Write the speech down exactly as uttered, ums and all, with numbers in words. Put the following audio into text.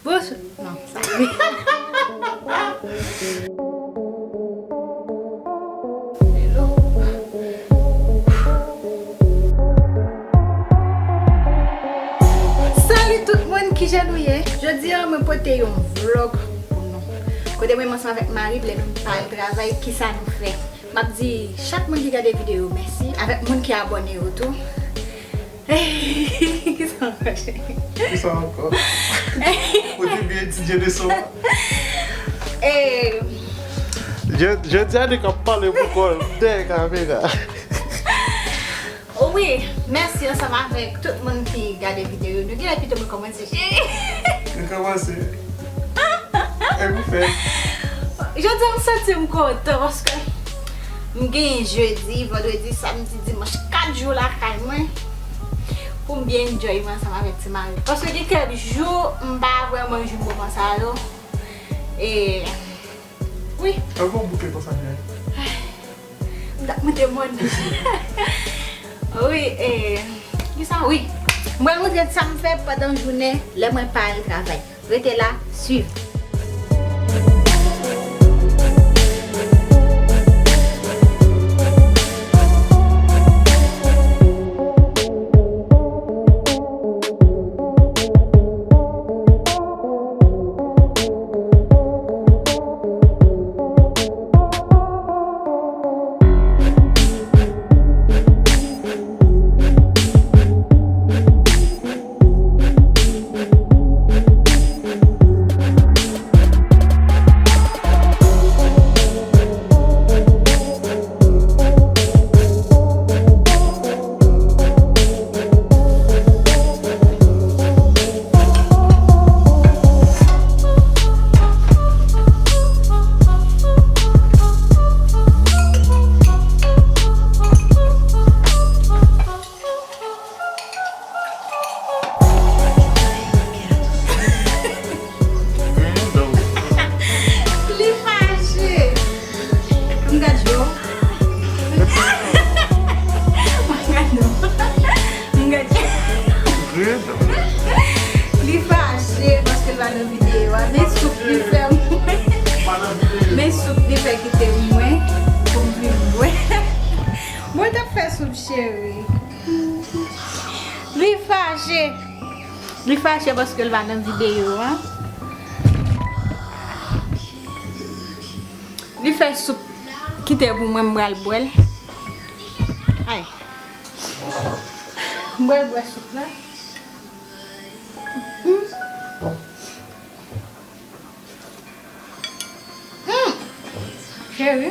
Bonjou. Non, sa vre. Salut tout moun, kijan nou ye? Jodi a mwen pote yon vlog pou nou. Kote mwen ansanm avèk mari m lè nou pa al travay, kisa nou fè? M ap di chak moun ki gade videyo mèsi, avèk moun ki abòne yo tou. Kisa ankò, cheri? Kisa ankò? Ou te byen etidye leson an? Eh, Jodi a, Nick ap pale pou kò l dèyè kamera. Wi, mèsi ansanm avèk tout moun ki gade videyo. Nou gen lè pito mwen kòmanse, cheri. Nou kòmanse. E pou fè. Jodi a, m santi m kontan paske m gen jedi, vandredi, samdi, dimanch, kat jou lakay mwen pou m byen enjoy mwen ansanm avèk ti mari. Paske gen kèk jou m pa vrèman jwenn moman sa yo. E wi. Ankò bouke konsa byen. M t ap monte mòn. Wi, e, kisa? Wi. Mwen montre sa m fè pandan jounen lè mwen pa al travay. Rete la, swiv. Li fache. M gad yo. M gad nou. M gad. Li fache paske l pa nan videyo a. Men soup li fè mwen. Men soup li fè kite mwen pou m vin bwè. Mwen t ap fè soup, cheri. Li fache. Li fache paske l pa nan videyo a. Li fè soup kite pou mwen, m pral bwè l. Ay. M pral bwè soup la. Hmm. Hmm. Cheri.